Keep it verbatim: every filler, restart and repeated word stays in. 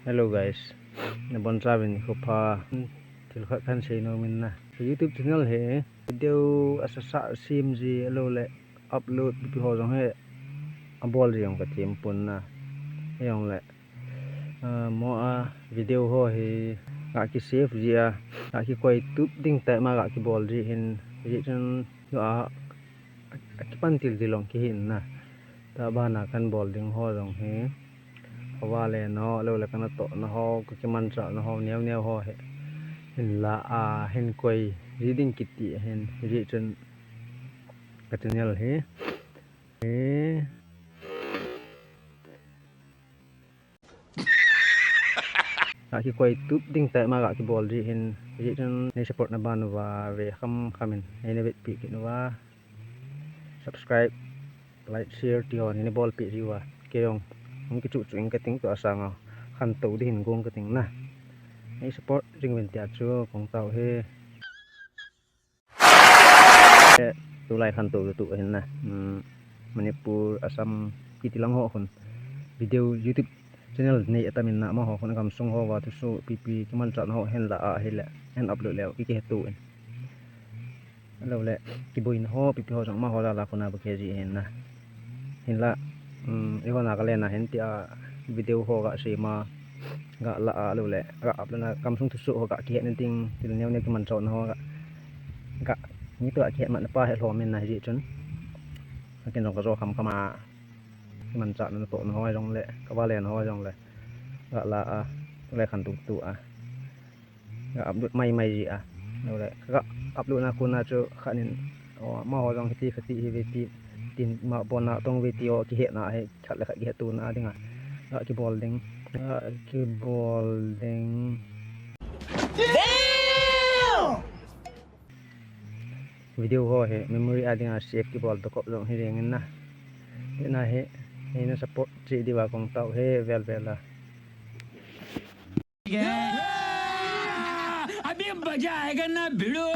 Hello guys, nabonchauvin nikho pha. Thil khat kahin seinom in na, ka YouTube channel hi video asasa sem ji, ahilou le upload pipi ho jong hi abol ji jong kathem pon na. Hijongle, ah, mo a video ho hi ga ki save ji a, ga kikoi tup ding tah ma ga kibol ji hin, hijeh chun tua akipan til til jong kihi in na. Tua bana kahin bol ding ho jong hi, kavalen ho, ahilou le kanatohna ho, kakimanchahna ho, neo neo ho hi hinla a, hin koi ji ding kiti ahin, hijeh chun ka channel hi, hi ga kikoi tup ding tah ma ga kibol ji hin, hijeh chun nei support na ban uva ve kham kham in, neina vetpi kit uva, subscribe, like, share ti ho neina bolpeh ji uva, kei jong hung kichuh chuh ing kating, tua sanga khantou ding hin gong kating na. Nei support jing uvin tia chu kong tao e. Tulai khantou tutu ahin na. Hmm, Manipur, Assam, kiti lang ho khun video YouTube channel nei atam in na, amaho khun agamsung hoa thusoh pipi kimanchahna ho hinla a, ahile hin upload leu ki kiheto in. Ahilou le kiboina ho pipi ho jong amaho lala khun a ba kihe ji ahin na. Hinla, um, eiho na kalen a hin tia video ho ga sem a, ga la a, ahilou le ga upload na, gamsung thusoh ho ga kihetna ding, thil neo neo kimanchahna ho ga, ga, mi tua kihet matna pa hi lhom in na, hijeh chun ken jong kajo kham kham a, kimanchahna natohna ho jongle, kavalen ho jongle ga la a, tulai khantou tutu a ga upload mai mai ji a. Ahilou le ga upload na kon a chu khat in, o, amaho jong hiti khati hi ve ti, tin ma bon a tong ve ti ho kihetna hi, khat le khat kihetona dinga ga kibol ding, ga kibol ding. Video ho hi memory a dinga save kibol tokop jong hi jeng in na. Hina hi, neina support cheh diuva kong tao e vel vel a. अभी मजा आएगा ना भिड़ू।